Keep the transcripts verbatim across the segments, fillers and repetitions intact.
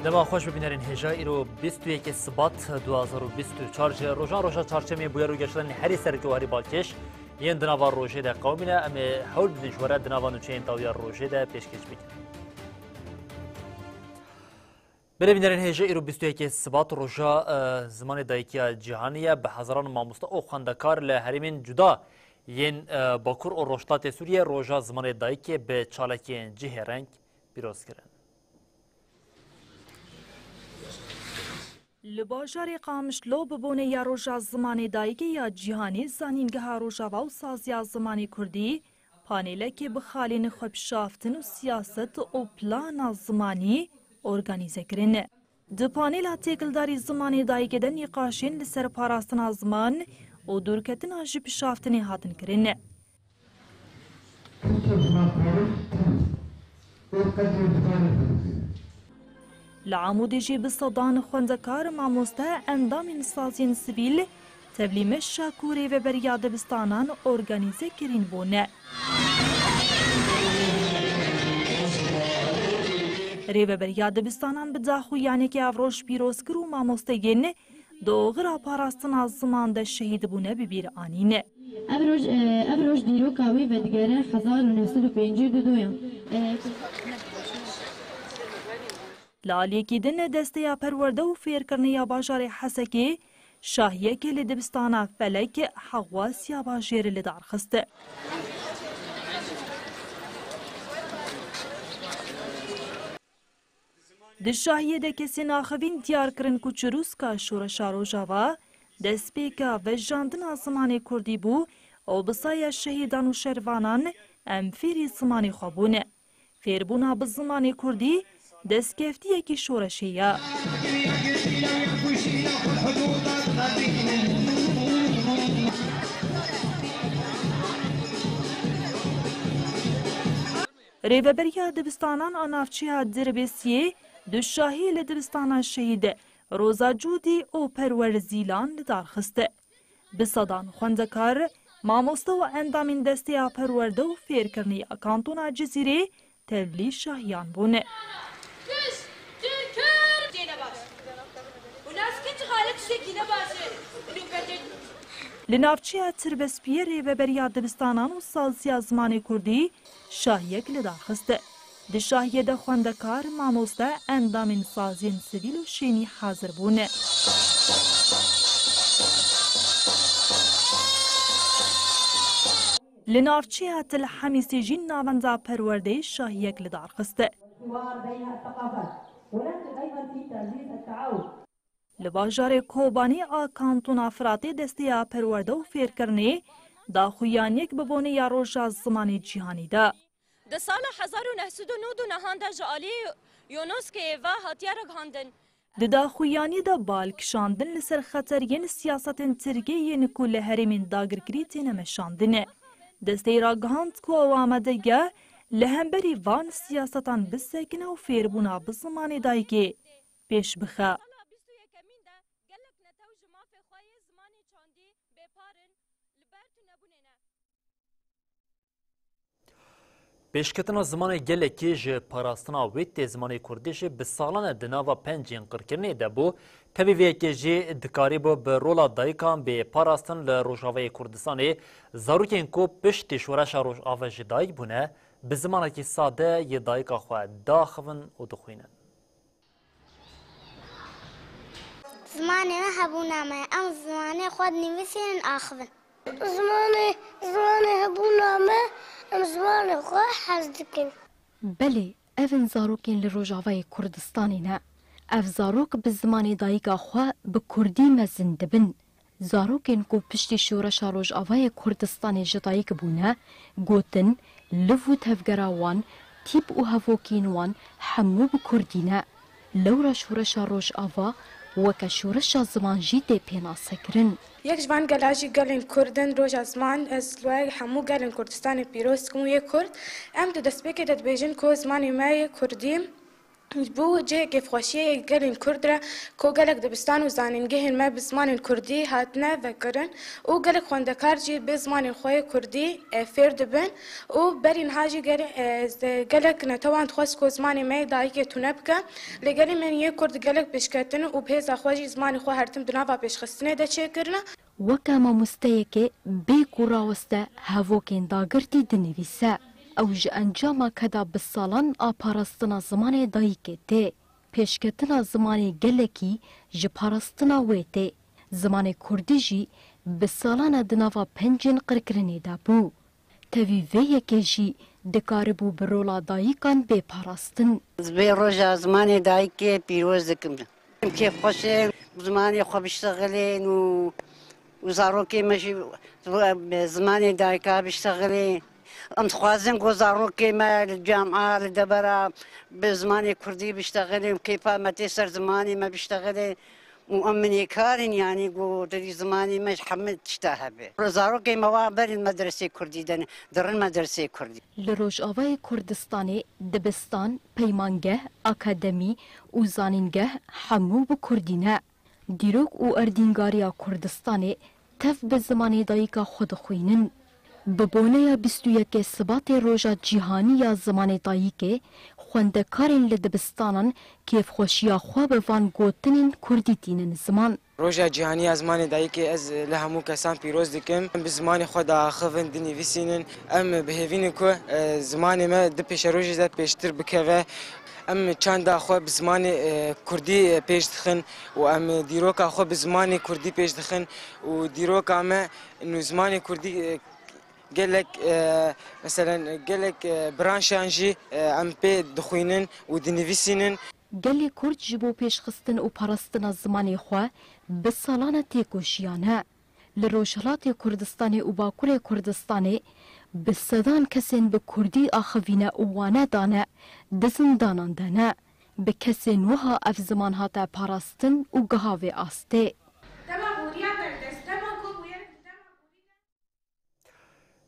Dema xweş bibînerên hêja, îro bîst û yekê Sibat du hazar û bîst û çar ji rojan roja çarçemê bûyer û geşedanên herî sereke û herî balkêş yên di nava rojê de qewimîne. Em ê hewl bidin ji we re di nava nûçeyên dawiya rojê de pêşkêş bikin. Belê bînerên hêja, îro bîst û yekê Sibat roja, e, zimanê dayikî ya cîhanî ye. Bi hezaran mamoste û xwendekar li herêmên cuda yên, e, Bakur û Rojhilatê Sûriyê roja zimanê dayikê bi çalakiyên cihêreng pîroz kirin. Li bajarê Qamişlo bi bonê ya Roja Zimanê Dayikê ya Cîhanê Zanîngeha Rojava û Saziya Zimanê Kurdî panêlekê bi xalên xwepişaftin û siyaset û plana zimanî organîze kirin. Di panêla têkildarî zimanê dayikê de nîqaşên li ser parastina ziman û dûrketina ji pişaftinê hatin kirin. Tirkçe ziman parik temiz. Ê qedrê zimanê bidizîne. Li Amûdê jî bi sedan xwendekar, mamoste, endamên saziyên sivîl tevlî meşa ku rêveberiya dibistanan organîze kirîn bûne. Rêveberiya dibistanan bi daxuyaniyekê ev roj pîroz kir û mamosteyên di oxira parastina ziman de şehîd bûne bi bîr anîn. Ev roj, e, ev roj dîroka wî vedigere hezar û neh sed û pêncî û du ya. E, Li aliyekî din, Desteya Perwerde û Fêrkirinê ya bajarê Hesekê şahiyekê li dibistana Felek Hewasiya Bajêr li dar xist. Di şahiyê de kesên axivîn diyar kirin ku çirûska Şoreşa Rojava destpêka vejandina zimanê kurdî bû û bi saya şehîdan û şervanan em fêrî zimanê xwe bûne. Fêrbûna bi zimanê kurdî destkeftiyekî şoreşê ye. Rêveberiya dibistanan a navçeya Dirbêsiyê du şahî li dibistana şehîd Roza Cûdî û Perwer Zîlan li dar xist. Bi sedan xwendekar, mamoste û endamên Desteya Perwerde û Fêrkirinê ya Kantona Cizîrê tevlî şahiyan bûn. Kişt, kir, kir. Tê ne baş. Û nas kir, çi xalet tiştekî ne baş e. Û perde. Li navçeya Tirbespiyê Rêveberiya Dibistanan û Saziya Zimanê Kurdî şahiyek li dar xist. Di şahiyê de xwendekar, mamoste, endamên saziyên sivîl û şênî hazir bûn. Li navçeya Til Hemîsê jî navenda perwerdeyê şahiyek li dar xist. Li bajarê Kobanê a Kantona Firatê Desteya Perwerde û Fêrkirinê daxuyaniyek bi bonê ya Roja Zimanê Cîhanî da. Di sala hezar û neh sed û nod û nehan de ji alî UNESCOyê ve hatiye ragihandin. Di daxuyaniyê de bal kişandin li ser xeteriyên siyasetên Tirkiyê yên ku li herêmên dagirkirî têne meşandin. Desteyê ragihand ku ew amade ye li hemberî van siyasetan bisekine û fêrbûna bi zimanê dayikê pêş bixe. Sala bîst û yekemîn de gelek netew ji mafê xwe yê zimanê çandî bêpar in, li ber tunebûnê ne. Pêşketina zimanê gelekî ji parastina wê tê zimanê kurdî jî bi salan e di nava pencên qirkirinê de bû. Tevî vê yekê jî dikarîbû bi rola dayikan bê parastin li Rojavayê Kurdistanê. Zarokên ku piştî şoreşa Rojava ji dayik bûne, bi zimanekî sade yê dayika xwe diaxivin û dixwînin. Zimanê me hebûna me ye. Em zimanê xwe dinivîsînin, axivin. Zimanê, zimanê hebûna me, em zimanê xwe hez dikin. Belê, ev in zarokên li Rojavayê Kurdistanê ne. Ev zarok bi zimanê dayika xwe bi kurdî mezin dibin. Zarokên ku piştî Şoreşa Rojavayê Kurdistanê ji dayik bûne, gotin, liv û tevgera wan, tîp û hevokên wan hemû bi kurdî ne. Lewra Şoreşa Rojava weke şoreşa ziman jî tê pênasekirin. Yek ji van gela jî gelên Kurd in, Roja Ziman. Ez li we hemû gelên Kurdistanê pîroz dikim û yê Kurd. Em di destpêkê de dibêjin ku zimanê me yê Kurdî Ji bo cihê kêfxweşiyê yê gelên Kurd re ku gelek dibistan û zanîngehên me bi zimanên Kurdî hatine vekirin û gelek xwendekar jî bi zimanên xwe yê Kurdî, e, fêr dibin û berî niha jî gel-, e, ze-, gelek netewan dixwest ku zimanê me yê dayikê tune bike. Lê gelê me yê Kurd gelek pêşketin û bi hêza xwe jî zimanê xwe her tim di nava pêşxistinê de çêkirine. Weke mamosteyekê bê ku raweste hevokên dagirtî dinivîse. Ew ji encama keda bi salan a parastina zimanê dayikê tê. Pêşketina zimanê gelekî ji parastina wê tê. Zimanê kurdî jî bi salan e di nava pencên qirkirinê de bû. Tevî vê yekê jî dikaribû bi rola dayikan bê parastin. Ez vê roja zimanê dayikê pîroz dikim. Em kêfxweş in, zimanê xwe biştexilin û, û zarokê me jî bi zimanê dayika biştexilin. Em dixwazin ku zarokê me li cama, li debera bi zimanê kurdî biştexilin û kêfa me tê ser zimanê me biştexilin. Û em minêkar in, yanî ku di vî zimanê me ji hemî tişta hebe. Zarokê me wa berî medresê kurdî de ne, dirin medresê kurdî. Li Rojavayê Kurdistanê dibistan, peymangeh, akademî û zanîngeh hemû bi kurdî ne. Dîrok û erdîngariya Kurdistanê tev bi zimanê dayika xwe dixwînin. Bi boneya bîst û yekê Sibatê Roja Cîhanî ya Zimanê Dayikê, xwendekarên li dibistanan kêfxweşiya xwe bi van gotinên kurdî tînin ziman. Roja Cîhanî ya Zimanê Dayikê ez li hemû kesan pîroz dikim. Em bi zimanê xwe diaxivin, dinivîsînin. Em bi hêvî ne ku, e, zimanê me di pêşerojê de pêştir bikeve. Em çanda xwe bi zimanê, e, kurdî, e, pêş dixin û em dîroka xwe bi zimanê kurdî pêş dixin û dîroka me nû zimanê kurdî, e, gelek, e, meselen, gelek, e, branşan jî, e, em pê dixwînin û dinivîsînin. Gelê Kurd ji bo pêşxistin û parastina zimanê xwe bi salan e têkoşiya ne. Li Rojhilatê Kurdistanê û Bakurê Kurdistanê bi sedan kesên bi kurdî axivîne û wane dane, di zindanan de ne. Bi kesên wiha ev ziman hate parastin û giha vê astê. Dema hûriya berdestema ku bûyer bi dema hûrî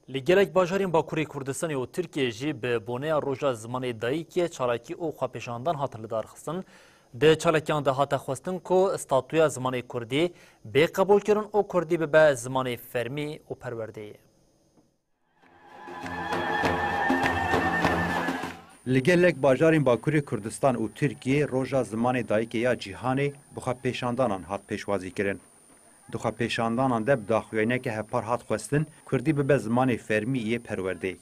de. Li gelek bajarên Bakurê Kurdistanê û Tirkiyê jî bi boneya Roja Zimanê Dayikê çalakî û xwepêşandan hatin lidarxistin. Di çalakiyan de hate xwestin ku statuya zimanê kurdî bê qebûlkirin û kurdî bibe zimanê fermî û perwerdeyê. Li gelek bajarên Bakurê Kurdistan û Tirkiyê Roja Zimanê Dayikê ya Cîhanê bi xwepêşandanan hat pêşwazîkirin. Di xwepêşandanan de bi daxuyaniyeke hevpar hat xwestin, kurdî bibe zimanê fermî yê perwerdê.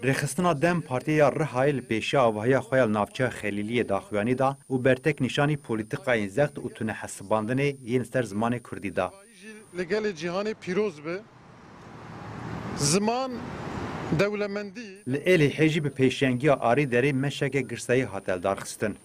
Rêxistina DEM Partiyê ya Rihayê li pêşiya avahiya xwe ya li navçeya Xelîliyê daxuyanî da û bertek nîşanî polîtîkayên zext û tunehesibandinê yên li ser zimanê kurdî da. Li gelê cîhanê pîroz be. Ziman dewlemendî. Li Êlihê jî bi pêşengiya Arî Derê meşeke girseyî hate lidarxistin.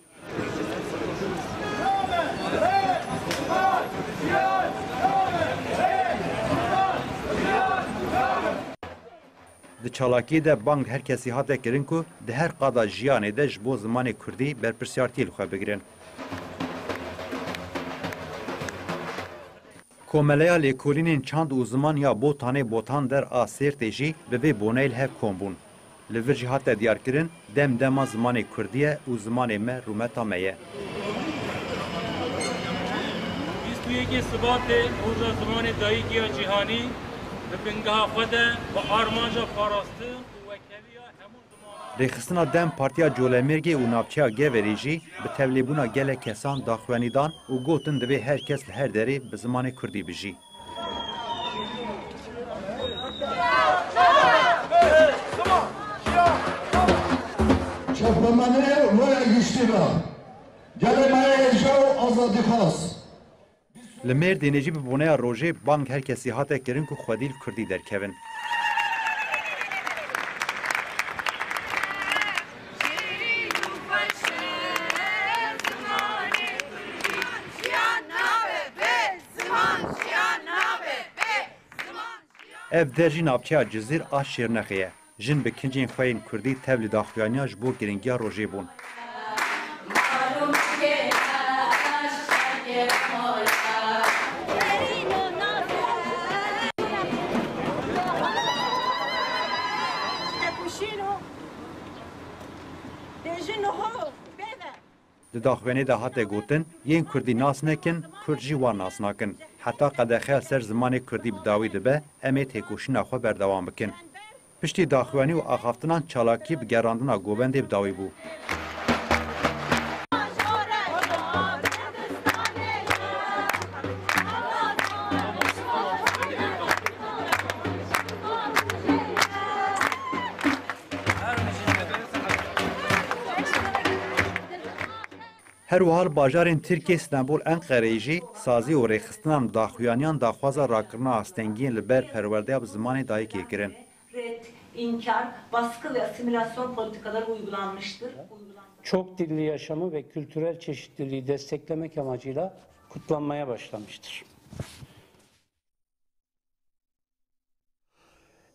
Di çalakiyê de bang her kesî hate kirin ku di her qada jiyanê de ji bo zimanê kurdî berpirsiyartiyê li xwe bigirin. Komeleya Lêkolînên Çand û Ziman ya Botanê Botander a Sêrtê jî bi vê boneyê li hev kom bûn. Li vir jî hate diyarkirin, dem dema zimanê kurdî ye û zimanê me rûmeta me ye. Bîst û yekê Sibatê, Roja Zimanê Dayikê ya Cîhanî, bi bingeha xwe de bi armanca parastin û wekheviya hemû zimanan. Rêxistina DEM Partiya Colemêrgê û navçeya Geverê jî bi tevlêbûna gelek kesan daxuyanî dan û gotin divê her kes li her derê bi zimanê kurdî bijî. Çapemane were giştî be. Gelê me yê jew azadîxwaz. Li Mêrdînê jî bi boneya rojê bang her kesî hate kirin ku xwedî li kurdî derkevin. Ev der jî navçeya Cizîr a Şêrnexê ye. Jin bi kincên xwe yên kurdî tevlî daxuyaniya ji bo giringiya rojê bûn. Di daxuyaniyê de hate gotin, yên kurdî nas nekin, kurd jî wan nas nakin. Heta qedexe li ser zimanê kurdî bi dawî dibe, em ê têkoşîna xwe berdewam bikin. Piştî daxuyanî û axaftinan çalakî bi gerandina govendê bi dawî bû. Her wiha li bajarên Tirkiyê Stenbol, Enqereyê jî sazî û rêxistinan bi daxuyaniyan daxwaza rakirina astengiyên li ber perwerdeya bi zimanê dayikê kirin. Red, inkar, baskı ve asimilasyon politikaları uygulanmıştır. Çok dilli yaşamı ve kültürel çeşitliliği desteklemek amacıyla kutlanmaya başlamıştır.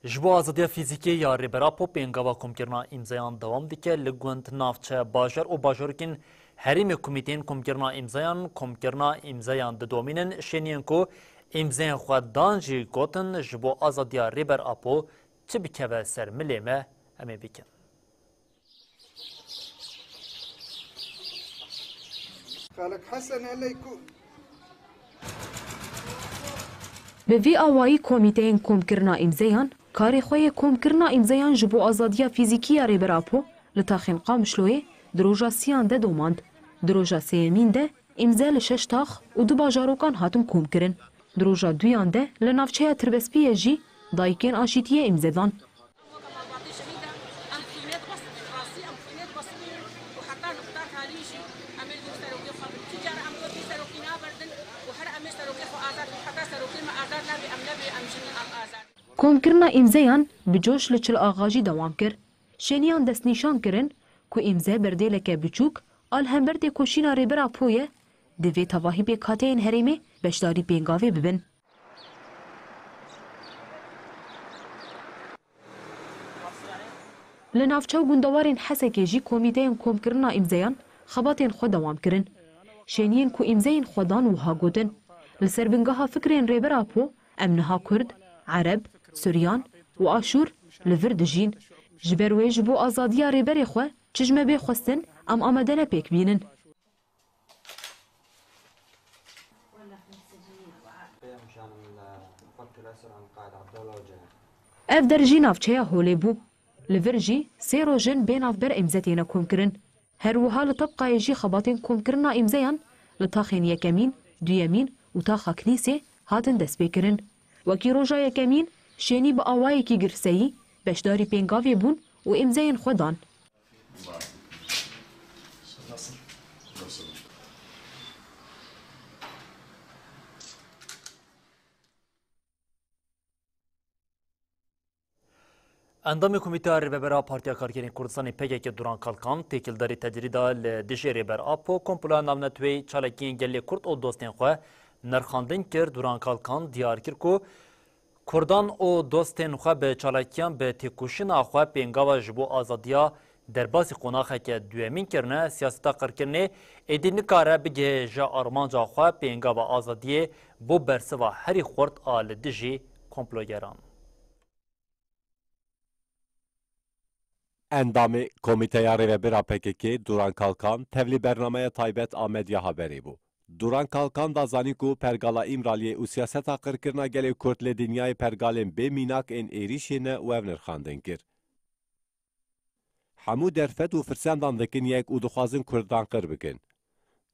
Ji bo azadiya fîzîkî ya Rêber Apo pêngava komkirina îmzeyan dewam dike. Li gund, navçe, bajar û bajarokên herêmê komîteyên komkirina îmzeyan komkirina îmzeyan didomînin. Şêniyên ku îmzeyên xwe dan jî gotin, ji bo azadiya Rêber Apo çi bikeve ser milê me, em ê bikin. Xalek Hesen Eleyku. Bi vî awayî komîteyên komkirina îmzeyan karê xwe yê komkirina îmzeyan ji bo azadiya fîzîkî ya Rêber Apo li taxên Qamişloyê di roja siyan de domand. Di roja sêyemîn de îmze li şeş tax û du bajarokan hatin komkirin. Di roja duyan de li navçeya Tirbespiyê jî dayikên aşîtiyê îmze dan. Em xwînê dibestin, rastî em xwînê dibestin û heta nixta talî jî em ê li serokê xwe bin. Tu cara em xwe bê serokî naberdin û her em ê serokê xwe azad bin, heta serokê me azad nabê, em nebê, em jî em azad. Komkirina îmzeyan bi coş li Çil Axa jî dewam kir. Şêniyan destnîşan kirin ku îmze berdêleke biçûk a li hember têkoşîna Rêber Apo ye, divê tevahî pêkhateyên herêmê beşdarî pêngavê bibin. Li navçe û gundewarên Hesekê jî komîteyên komkirina îmzeyan xebatên xwe dewam kirin. Şêniyên ku îmzeyên xwe dan wiha gotin, li ser bingeha fikrên Rêber Apo, em niha Kurd, Ereb, Suryan û Aşûr li vir dijîn. Ji ber wê ji bo azadiya Rêberê xwe çi ji me bê xwestin, em amade ne pêk bînin. Ev der jî navçeya Holê bû. Li vir jî sê roj in bê navber îmze têne komkirin. Her wiha li Tebqayê jî xebatên komkirina îmzeyan li taxên yekemîn, duyemîn û taxa Knîsê hatin destpêkirin. Wekî roja yekemîn, şênî bi awayekî girseyî beşdarî pêngavê bûn û îmzeyên xwe dan. Endamê Komîteya Rêvebera Partiya Karkerên Kurdistanê P K K Duran Kalkan têkildarî tecrîda li dijî Rêber Apo, komploya navneteweyî, çalakiyên gelê Kurd û dostên xwe nirxandin kir. Duran Kalkan diyar kir ku Kurdan û dostên xwe bi çalakiyan bi têkoşîna xwe pêngava ji bo azadiya derbasî qonaxeke duyemîn kirine. Siyaseta qirkirinê êdî nikare bigihêje armanca xwe, pêngava azadiyê bo bersiva herî xurt a li dijî komplogeran. Endamê Komîteya Rêvebir a P K K Duran Kalkan tevlî bernameya taybet a Medya Haberê bû. Duran Kalkan da zanîn ku pergala Îmraliyê û siyaseta qirkirina gelê Kurd li dinyayê pergalên bê mînak ên êrîşê ne û ev nirxandin kir. Hemû derfet û firsendan dikin yek û dixwazin Kurdan qir bikin.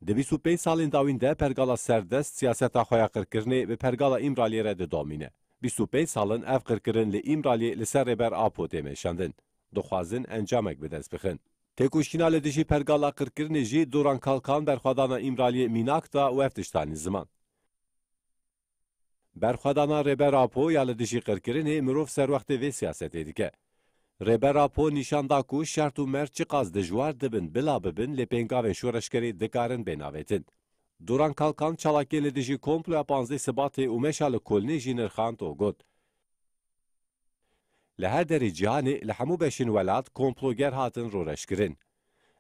Di bîst û pênc salên dawîn de pergala serdest siyaseta xwe ya qirkirinê bi pergala Îmraliyê re didomîne. Bîst û pênc sal in ev qirkirin li Îmraliyê li ser Rêber Apo tê meşandin. Dixwazin encamek bi dest bixin. Têkoşîna li dijî pergala qirkirinê jî Duran Kalkan berxwedana Îmraliyê mînak da û ev tişt anî ziman. Berxwedana Rêber Apo ya li dijî qirkirinê mirov serwextê vê siyasetê dike. Rêber Apo nîşan da ku şert û mert çiqas dijwar dibin bila bibin, lê pêngavên şoreşgerî dikarin bên avêtin. Duran Kalkan çalakiyên li dijî komploya panzdeh Sibatê û meşa li Kolnê jî nirxand û got, Li her derê cîhanê, li hemû beşên welat komploger hatin roreşkirin.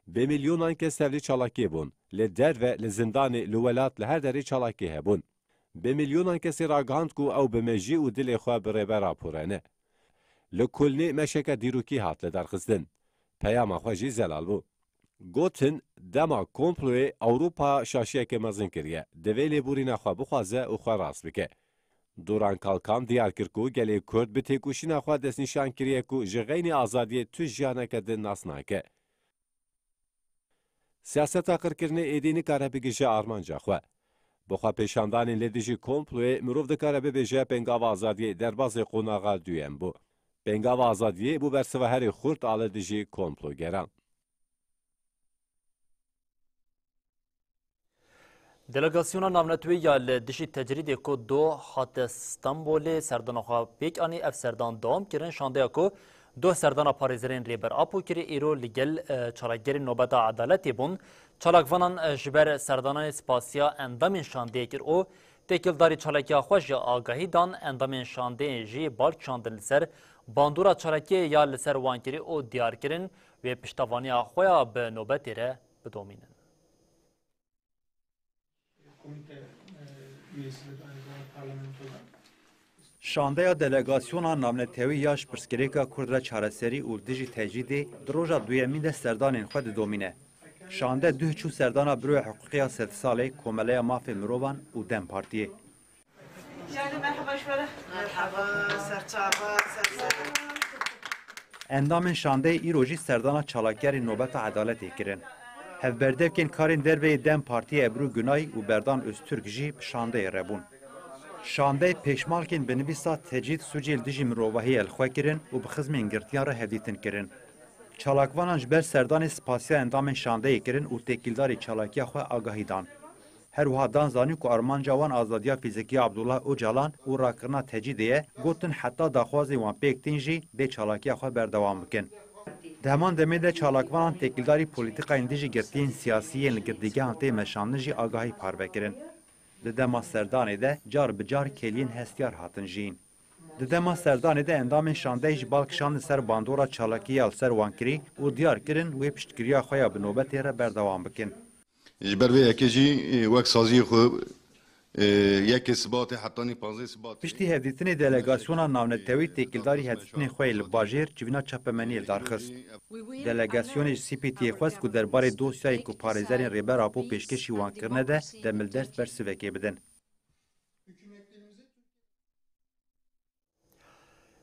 Bi milyonan kes tevlî çalakiyê bûn. Li derve, li zindanê, li welat, li her derê çalakî hebûn. Bi milyonan kesê ragihand ku ew bi mejî û dilê xwe bi Rêber Apo re ne. Li Kulnê meşeke dîrokî hat lidarxistin. Peyama xwe jî zelal bû. Gotin, dema komployê Ewropa şaşiyeke mezin kiriye, divê lêborîna xwe bixwaze û xwe rast bike. Duran Kalkan diyar kir ku gelê Kurd bi têkoşîna xwe destnîşan kiriye ku ji xeynî azadiyê tu jiyaneke din nas nake. Siyaseta qirkirinê êdî nikare bigihîje armanca xwe. Bi xwe pêşandanên li dijî komployê mirov dikare bibêje pêngava azadiyê derbazê qonaxa duyem bû. Pêngava azadiyê bû bersiva herî xurt a li dijî komplogeran. Delegasyona navnetewî ya li dijî tecrîdê ku do hate Stenbolê serdana xwe pêk anî, ev serdan dewam kirin. Şandeya ku do serdana parêzerên Rêber Apo kirî, îro li gel, e, çalakgerên Nobeta Edaletê bûn. Çalakvanan, e, ji ber serdananê spasiya endamên şandeyê kir û têkildarî çalakiya xwe jî agahî dan. Endamên şandeyê jî bal kişandin li ser bandora çalakiyê ya li ser wan kirî û diyar kirin wê piştevaniya xwe ya bi nobetê re bidomînin. Komite, e, üyesidir aynı zamanda parlamentoda. Şandeya delegasyona navnetewî ya ji pirsgirêka Kurd re çareserî û dijî tecrîdê di roja duyemîn de serdanên xwe didomîne. Şande duh çû serdana Buroya Hiqûqî ya Sedsalê, Komeleya Mafê Mirovan û DEM Partiyê. Yani merhaba şöyle. Merhaba, serçava, serçava. Endamên şandeyê îro jî serdana çalakiyerê Nobeta Edaletê kirin. Hevberdevkên karên derveyê DEM Partiyê Ebru Gunay û Berdan Öztürk jî bi şandeyê re bûn. Şandeyê pêşmalkên bi nivîsa Tecrîd sûcê li dijî mirovahiyê li xwe kirin û bi xizmên girtiyan re hevdîtin kirin. Çalakvanan ji ber serdanê spasiya endamên şandeyê kirin û têkildarî çalakiya xwe agahî dan. Her wiha dan zanîn ku armanca wan azadiya fîzîkî ya Abdullah Ocalan û rakirina tecrîdê ye, gotin heta daxwazên wan pêk tên jî dê çalakiya xwe berdewam bikin. Di heman demê de çalakvanan têkildarî polîtîkayên dijî girtiyên siyasî yên li girtîgehan tê meşandin jî agahî parve kirin. Di dema serdanê de car bi car kêliyên hestiyar hatin jiyîn. Di dema serdanê de endamên şandeyê jî bal kişandin ser bandora çalakiyê ya li ser wan kirî û diyar kirin wê piştgiriya xwe ya bi nobetê re berdewam bikin. Ji ber vê yekê jî, e, wek saziyê xwe, e, yekê Sibatê hetanî panzdeh Sibatê. Piştî hevdîtinê delegasyona navnetewî têkildarî hevdîtinê xwe yê li bajêr civîna çapemeniyê li dar xist. Delegasyonê ji C P T'ê xwest ku derbarê dosyayê ku parêzerên Rêber Apo pêşkêşî wan kirine de demildest bersivekê bidin.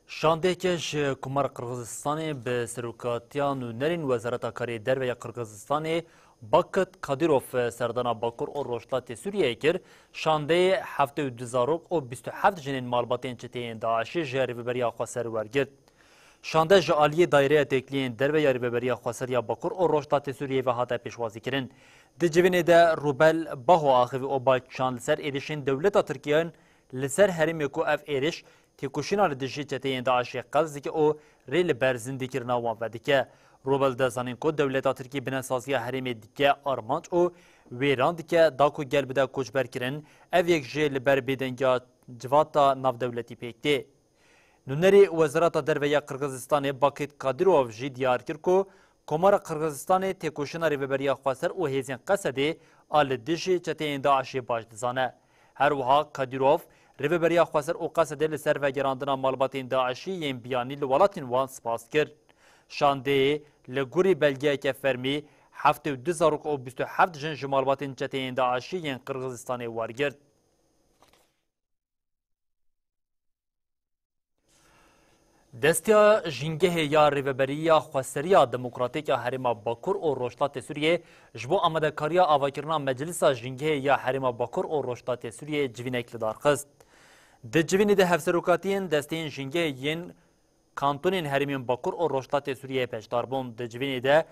Şandeyeke ji Komara Qirgizistanê bi serokatiya nûnerên Wezareta Karê Derve ya Qirgizistanê Bakit Kadîrov serdana Bakur û Rojhilatê Sûriyeyê kir. Şandeyê heftê û du zarok û bîst û heft jinên malbatên çeteyên DAIŞê ji Rêveberiya Xweser wergirt. Şande ji aliyê Daîreya Têkiliyên Derve ya Rêveberiya Xweser ya Bakur û Rojhilatê Sûriyeyê ve hate pêşwazîkirin. Di civînê de Rûbel Baho axivî û bal kişand li ser êrişên dewleta Tirkiye li ser herêmê ku ev êriş têkoşîna li dijî çeteyên DAIŞê qels dike û rê li ber zindîkirina wan vedike. Rûbel da zanîn ku dewleta Tirkî binesaziya herêmê dike armanc û wêran dike, da ku gel bide koçberkirin, ev yek jî li ber bêdengiya civata navdewletî pêk tê. Nûnerê Wezareta Derve ya Qirgizistanê Bakit Kadîrov jî diyar kir ku Komara Qirgizistanê têkoşîna Rêveberiya Xweser û hêzên Qesedê a li dijî çeteyên DAIŞê baş dizane. Her wiha Kadîrov, Rêveberiya Xweser û Qesedê li ser vegerandina malbatên DAIŞî yên biyanî li welatên wan spas kir. Şandeyê li gorî belgeyeke fermî heftê û du zarok û bîst û heft jin ji malbatên çeteyên DAIŞî yên Qirgizistanê wergirt. Destiya Jîngehê ya Rêveberiya Xweseriya Demokratîk ya Herêma Bakur û Rojhilatê Sûriyê ji bo amadekariya avakirina Meclisa Jîngehê ya Herêma Bakur û Rojhilatê Sûriyê civînek li dar xist. Di civînê de hevserokatiyên desteyên jîngehê yên kantonên herêmên Bakur û Rojhilatê Sûriyeyê beşdar bûn. Di civînê de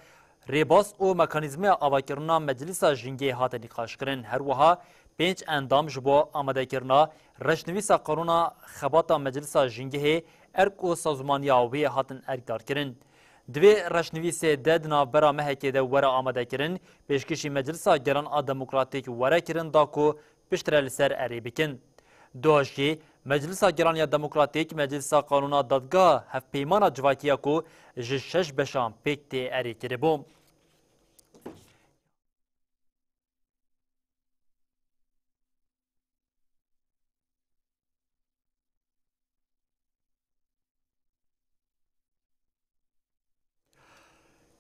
rêbaz û mekanîzmaya avakirina Meclisa Jîngehê hate nîqaşkirin. Her wiha pênc endam ji bo amadekirina reşnivîsa qanûna xebata Meclisa Jîngehê, erk û sazûmaniya wê hatin erkdarkirin. Di vê reşnivîsê de di navbera mehekê de were amadekirin, pêşkêşî Meclisa Gelan a Demokratîk were kirin da ku piştre li ser erê bikin. Doha jî, Meclisa Gelan ya Demokratîk, Meclisa Qanûna Dadgeha Hevpeymana Civakî ya ku ji şeş beşan pêk tê erê kiribû.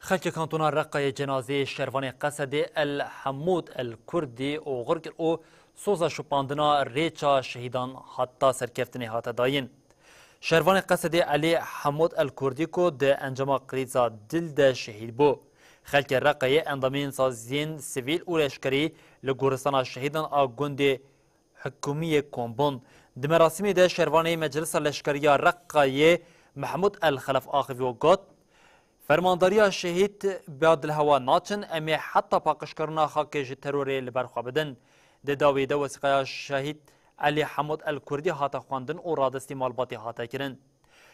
Xelkê kantona Reqayê cenazeyê şervanê Qesedê El Hemûd El Kurdî oxir kir û soza şopandina rêça şehîdan heta serkeftinê hate dayîn. Şervanê Qesedê Elî Hemûd El Kurdî ku di encama krîza dil de şehîd bû. Xelkê Reqayê endamên saziyên sivîl û leşkerî li goristana şehîdan a gundê Hikûmiyê Kombûn. Di merasîmê de şervanê Meclisa Leşkeriya Reqayê Mehmûd El Xelef axivî û got, Fermandariya şehîd bi dilhewa naçin, em ê heta paqijkirina xakê ji terorê li ber xwe bidin. Di dawî de wesîqeya şehîd Elî Hemûd El Kurdî hate xwendin û radestî malbatê hate kirin.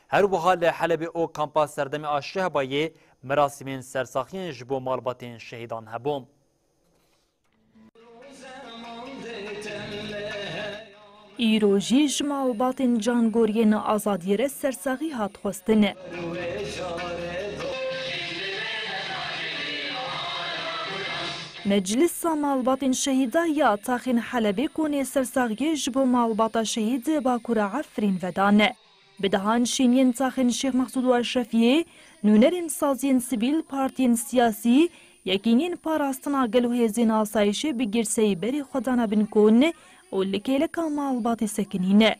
Her wiha li Helebê û kampa serdemê a Şehbayê merasîmên sersaxiyên ji bo malbatên şehîdan hebûn. Îro jî ji malbatên cangoriyên azadiyê re sersaxî hat xwestin. Meclisa Malbatên Şehîda ya Taxên Helebê konê sersaxiyê ji bo malbata şehîd Bakura Efrîn vedan. Bi dehan şêniyên taxên Şêx Mexsûd û Eşrefiyê, nûnerên saziyên sivîl, partiyên siyasî, yekîniyên parastina gel û hêzên asayişê bi girseyî berê xwe dane bin kon û li kêleka malbatê sekinîne.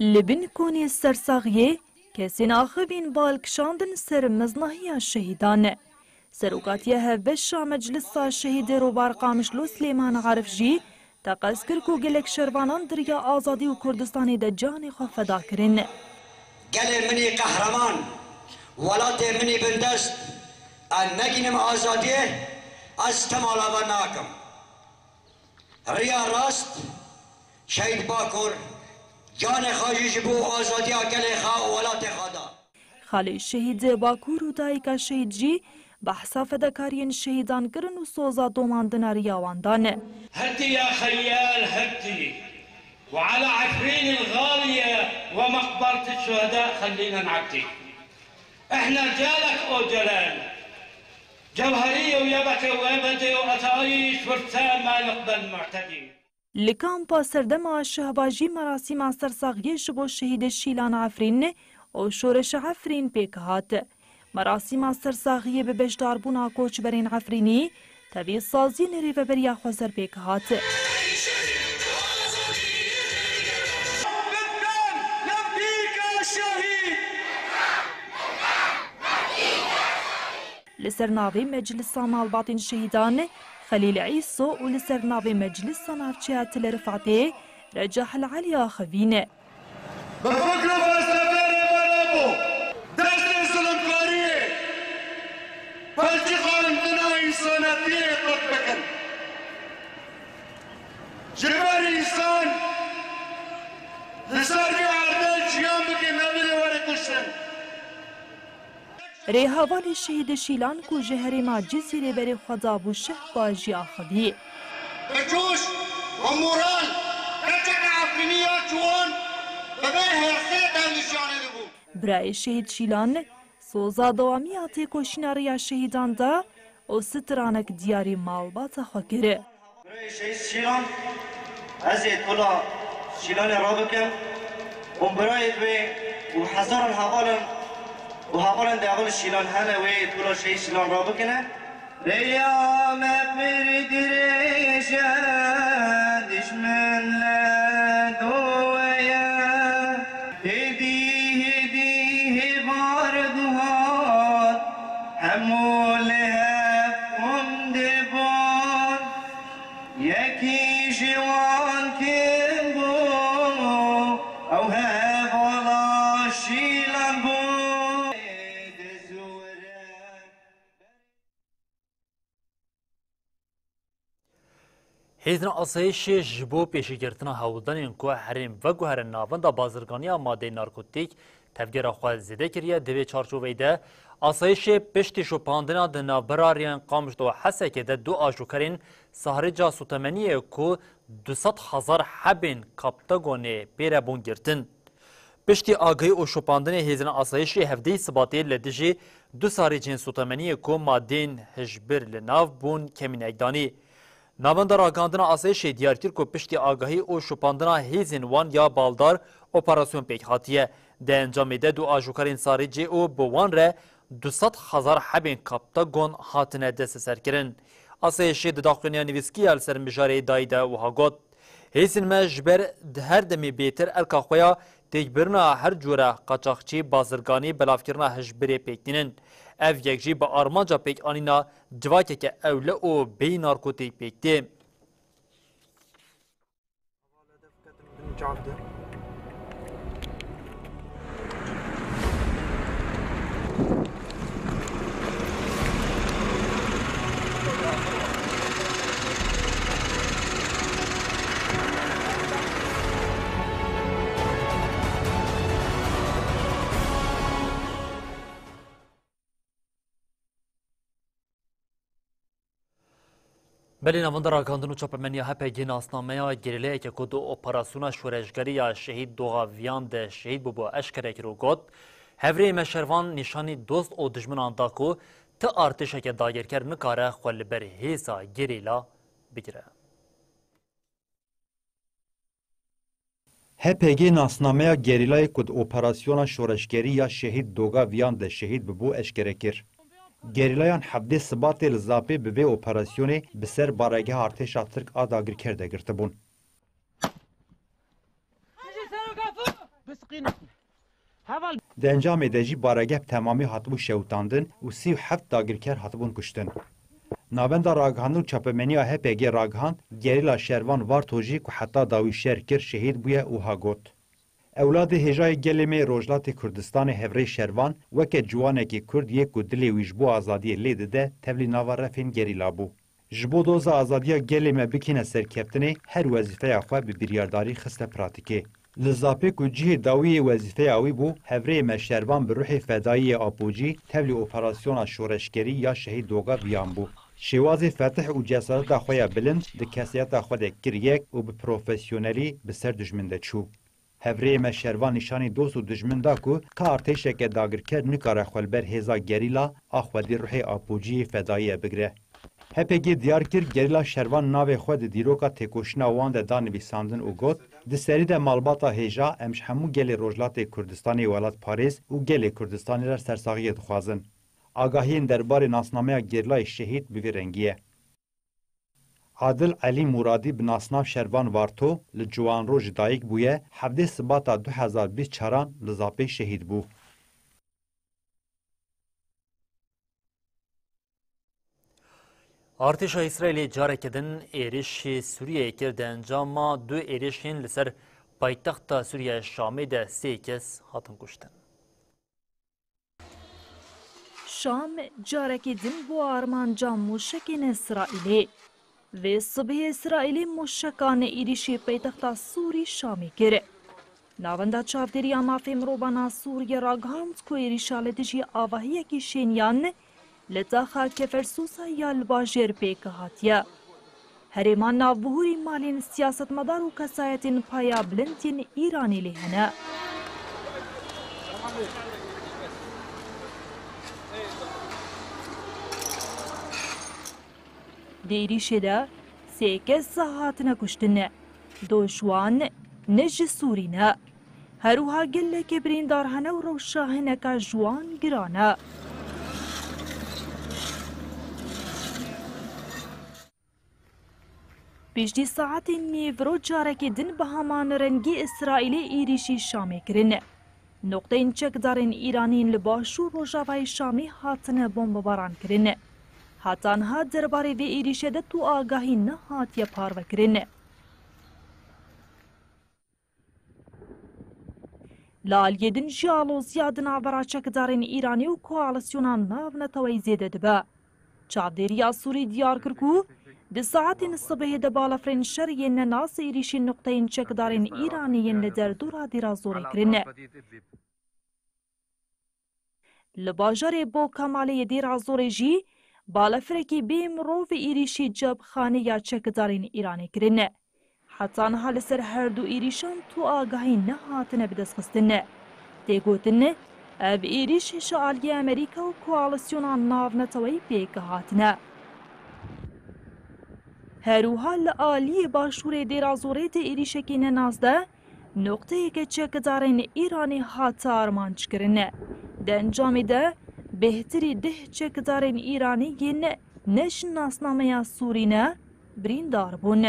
Li bin konê sersaxiyê kesên axivîn bal kişandin ser meznahiya şehîdan. Serokatiya Hevbeşa Meclisa Şehîdê Robar Qamişlo Silêman Arif jî teqez kir ku gelek şervanan di riya azadî û Kurdistanê de canê xwe feda kirin. Gelê min î qehreman, welatê min î bindest, ez negînim azadiyê, ez temala ve nakim. Riya rast, Şehîd Bakur, canê xwe jî ji bo azadiya gelê xwe û welatê xwe da. Xalê şehîd Bakur û dayika şehîd jî behsa fedakariyên şehîdan kirin û soza domandina riya wan dan. هدي يا خيال هدي، وعلى عفرين الغالية ومقبرة الشهداء خلينا نعدي. احنا رجالك أو جلال، جوهرية ويبكة وأبدي وأتعيش فرسان ما نقبل معتدي. Li kampa serdema Şehba jî merasîma sersaxiyê ji bo şehîdê Şîlan Efrîn û Şoreşa Efrîn pêk hat. Merasîma sersaxiyê bi beşdarbûna koçberên Efrînî, tevî saziyên Rêveberiya Xweser pêk hat. Li ser navê Meclisa Malbatên Şehîdan Xelîl Îso û li ser navê Meclisa Navçeya Til Rifatê Recahil Elî axivîne. Bi fikr û felsefeyê rêber nebû. Destê zilimkariyê, pelçî xarindina însanetiyê qut bikin. Ji ber însan li ser vê erdê jiyan bikin, ne were kuştin. Rêhevalê şehîdê Şîlan ku ji herêma Cizîrê berê xwe dabû Şehba jî axivî. Bi coş û moral, keçeke Efrînî ya ciwan bi vê hêrsê dev nîşanê dibû. Birayê şehîd Şîlan soza dewamiya têkoşîna rêya şehîdan da û stranek diyarî malbata xwe kir. Birayê şehîd Şîlan, ez ê tola Şîlanê rabikim û birayê wê û hezaran hevalan û hevalan di hevalê Şîlan hene wê tola şehîd Şîlan rabikine. Rêya me pir dirêj e, dijmin li do ye. Hêdî, hêdî, hêvar dihat, hemû li hev komdê bûn. Yekî ji wan kêm bû, ew hevala Şîlan bû. Hêzên asayişê ji bo pêşîgirtina hewldanên ku herêm veguherin navenda bazirganiya madeyên narkotîk tevgera xwe zêde kiriye. Di vê çarçoveyê de asayişê piştî şopandina di navbera rêyên Qamişlo û Hesekê de du ajokarên sahrêca sotemeniyê ku du sed hezar hebên kaptagonê pê re bûn girtin. Piştî agahî û şopandinê hêzên asayişê hevdehê Sibatê li dijî du sarêcên sotemeniyê ku madeyên hişbir li nav bûn kemînek danî. Navenda ragihandina asayişê diyar kir ku piştî agahî û şopandina hêzên wan ya baldar operasyon pêk hatiye. Di encamê de du ajokarên sarêcê û bi wan re Du sed hezar hebên Kaptagon hatine desteserkirin. Asayişê di daxuyaniya nivîskî ya li ser mijarê dayî de wiha got, Hêzên me ji ber di her demê bêtir erka xwe ya têkbirina her cure qaçaxçî, bazirganî, belavkirina hişbirê pêk tînin. Ev yek jî bi armanca pêkanîna civakeke ewle û bêyî narkotîk pêk tê. Belê navenda ragihandin û çapemeniya H P G nasnameya gerîlayeke ku di operasyona şoreşgerî ya Şehîd Doga Viyan de şehîd bûbû eşkere kir û got, Hevrêyê me şervan nîşanî dost û dijminan da ku ti artêşeke dagirker nikare xwe li ber hêza gerîla bigire. H P G nasnameya gerîlayê ku di operasyona şoreşgerî ya Şehîd Doga Viyan de şehîd bibû eşkere kir. Gerîlayan hevdê Sibatê li Zapê bi vê operasyonê bi ser baregeha artêşa Tirk a dagirker de girtibûn. Di encamê de jî baregeh bi temamî hatibû şewitandin û sî û heft dagirker hatibûn kuştin. Navenda ragihandin û çapemeniya H P G ragihand, gerîla Şervan Varto jî ku heta dawî şer kir, şehîd bûye û ha got, Ewladê hêjayê gelê me yê Rojhilatê Kurdistanê Hevrê Şervan weke ciwanekî Kurd yê ku dilê wî ji bo azadiyê lê dide, tevlî nava refên gerîla bû. Ji bo doza azadiya gelê me bikîne serkeftinê, her wezîfeya xwe bi biryardarî xiste pratîkê. Li Zapê ku cihê dawî yê wezîfeya wî bû, hevrêyê me Şervan bi ruhê fedayî yê Apocî tevlî operasyona şoreşgerî ya Şehîd Doga Viyan bû. Şêwazê fetih û cesareta xwe ya bilind di kesayeta xwe de kir yek û bi profesyonelî bi ser dijmin de çû. Hevrêyê me Şervan nîşanî dost û dijmin da ku ti artêşeke dagirker nikare xwe li ber hêza gerîla a xwedî ruhê Apociyê fedayî ye bigire. H P G diyar kir, gerîla Şervan navê xwe di dîroka têkoşîna wan de da nivîsandin û got, Di serî de malbata hêja, em ji hemû gelê Rojhilatê Kurdistanê welatparêz û gelê Kurdistanê re sersaxiyê dixwazin. Agahiyên derbarê nasnameya gerîlayê şehîd bi vî rengî ye. Adil Elî Muradî bi nasnav Şervan Varto li Ciwanroj dayik bûye, hevdê Sibata du hezar bîst çaran li Zapê şehîd bû. Artêşa Îsraîlê careke din êrişî Sûriyeyê kir, di encama du êrişên li ser paytexta Sûriye Şamê de sê kes hatin kuştin. Şam carekê din bû armanca mûşekên Îsraîlê. Vê sibê Îsraîlê mûşekan êrîşî paytexta Sûrî Şamê kir. Navenda Çavdêriya Mafê Mirovan a Sûriyê ragihand ku êrîşa li dijî avahiyekî şêniyan li taxa Kefersûsa ya li bajêr pêk hatiye. Herêma navbihûrî malên siyasetmedar û kesayetên paya bilind yên Îranê lê hene. Di êrîşê de sê kes hatine kuştin. Du ji wan ne ji Sûrî ne. Her wiha gelekê birîndar hene û rewşa hineka ji wan giran e. Piştî saetên nîvro carekê din bi heman rengî Îsraîlê êrîşî Şamê kirin. Noqteyên çekdarên Îranî yên li başûr rojavayê Şamê hatine bombebaran kirin. Heta niha derbarê vê êrîşê de tu agahî nehatiye parvekirin. Li aliyê din jî aloziya di navbera çekdarên Îranê û koalîsyona navneteweyî zêde dibe. Çavdêriya Sûrî diyar kir ku di saetên sibehê de balafirên şer yên nenas êrîşên nuqteyên çekdarên Îranê yên li derdora Dêra Zorê kirin. Li bajarê Bo Kemalê yê Dêra Zorê jî balafirekî bê mirov êrîşî cebxanê ya çekdarên Îranê kirin. Heta niha li ser her du êrîşan tu agahî nehatine bidestxistin. Tê gotin, ev êrîş ji aliyê Amerîka û koalîsyona navneteweyî pêk hatine. Her wiha li aliyê başûrê Dêra Zorê di êrîşekî nenas de noqteyeke çekdarên Îranê hate armanckirin. Di encamê de Bêhtirî deh çekdarên Îranî yên ne ji nasnameya Sûrî ne birîndar bûn.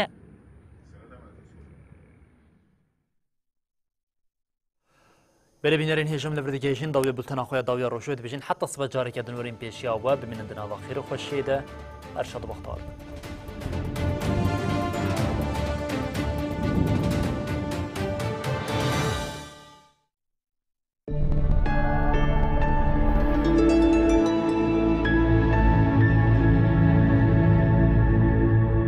Belê bînerên hêjim, li vir digihêjin dawî bultena xwe ya dawiya rojê dibêjin. Heta sibe careke din werên pêşiya we, bimînin di nava xêr û xweşiyê de. Her şad û bextewar bin.